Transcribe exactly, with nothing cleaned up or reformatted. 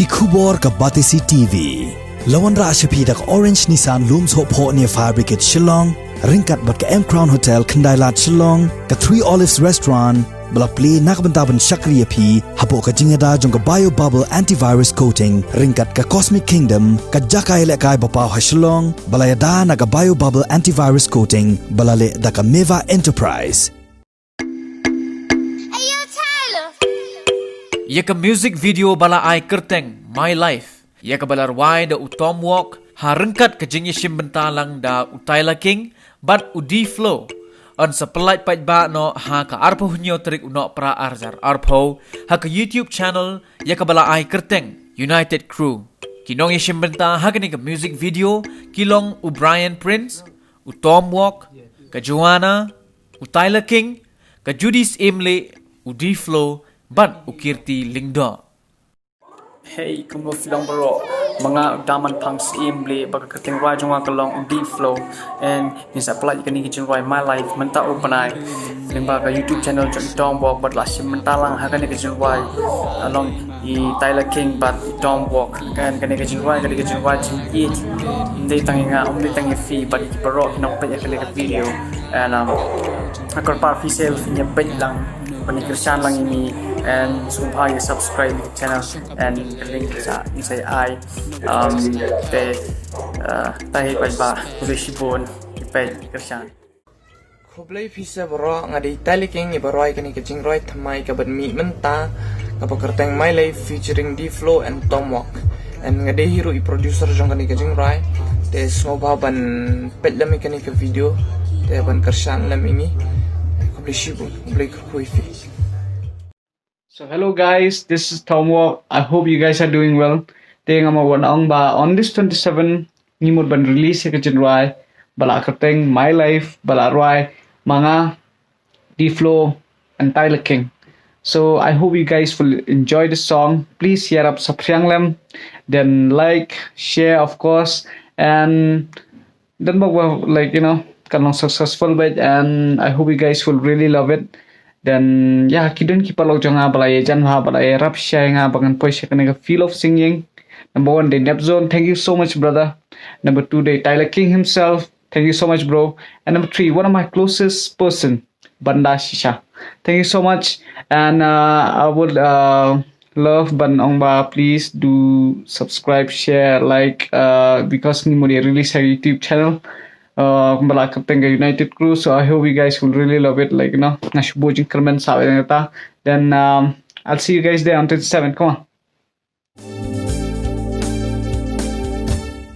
Ki khubor ka Batesi T V. La wanrah sha phi da ka Orange Nissan Lum Sohphoh near Fire Brigade Shillong, ryngkat bad ka M Crown Hotel Khyndailad Shillong, ka Three Olives Restaurant, ba la plie na ka bynta ban shakri ïa phi hapoh ka jingïada jong ka Bio Bubble Antivirus Coating, ryngkat ka Cosmic Kingdom, ka jaka ïalehkai ba paw ha Shillong, ba la ïada na ka Bio Bubble Antivirus Coating, ba la leh da ka Meva Enterprise. Ïa ka music video ba la ai kyrteng My Life, ïa kaba la rwai da u Tom Walk, ha ryngkat ka jingïashim bynta lang da u Tyler King bad u D Flow, yn sa pyllait paidbah noh ha ka arphew hynñiew tarik u Nohprah arhajar arphew, ha ka YouTube channel ïa kaba la ai kyrteng United Crew. Ki nongïashim bynta ha kane ka music video ki long u Brian Prince, u Tom Walk, ka Joanna, u Tyler King, ka Judith Imley, u D Flow bad u Kirti Lyngdoh. Hey, kumno phi long baroh? Ma nga u Daman Phang Syiem, bad ka kyrteng rwai jong nga ka long u D Flow. And ngin sa pyllait kane ka jingrwai My Life mynta u bnai lyngba ka YouTube channel jong i Tom Walk, bad la shim bynta lang ha kane ka jingrwai, ah, long i Tyler King bad i Tom Walk. Kan kane ka jingrwai ka dei ka jingrwai jingïeit. Ym dei tang ïa nga, ym dei tang ïa phi, bad ïa ki baroh ki nongpeit ïa kane ka video. And, um, ha ka por phi sa phin ïa peit lang, ban ïa kyrshan lang ïa ngi, and sngewbha ïa subscribe ïa ka channel, and ka link sa, sa ai. Um, te, uh, tahi paidbah, khublei shibun, ïa peit, ïa kyrshan. Khublei phi sa baroh, nga dei Tyler King, iba rwai kane ka jingrwai thymmai kaban mih mynta, kaba kyrteng My Life featuring D Flow and Tom Walk. And nga dei hi ruh i producer jong kane ka jingrwai. Te sngewbha ban peit lem ïa kane ka video, te ban kyrshan lem ïa ngi. Khublei shibun, khublei kyrkhu ïa phi. So hello guys, this is Tom Walk. I hope you guys are doing well. Te nga mut ban ong ba on this twenty-seven ngi mut ban release ïa ka jingrwai ba la kyrteng My Life, ba la rwai ma nga, D Flow and Tyler King. So I hope you guys will enjoy the song. Please share up, saphriang lem, then like, share of course, and don bok ba, like, you know, kan long successful bad, and I hope you guys will really love it. Then, yeah, ki don ki paralok jong nga ba la ïa jan bha, ba la ïarap shisha ïa nga ba ngan poi sha kane ka field of singing. Number one, dei Nepzone, thank you so much, brother. Number two, dei Tyler King himself, thank you so much, bro. And number three, one of my closest person, Banda Shisha. Thank you so much. And, uh, I would, uh, love ban ong ba, please do subscribe, share, like, uh, because ngi mut ïa release ha YouTube channel, uh, kumba la kyrteng ka United Crew. So I hope you guys will really love it. Like, you know, nga shu buh jingkyrmen sa ïa kata. Then, um, I'll see you guys there on twenty-seven. Come on.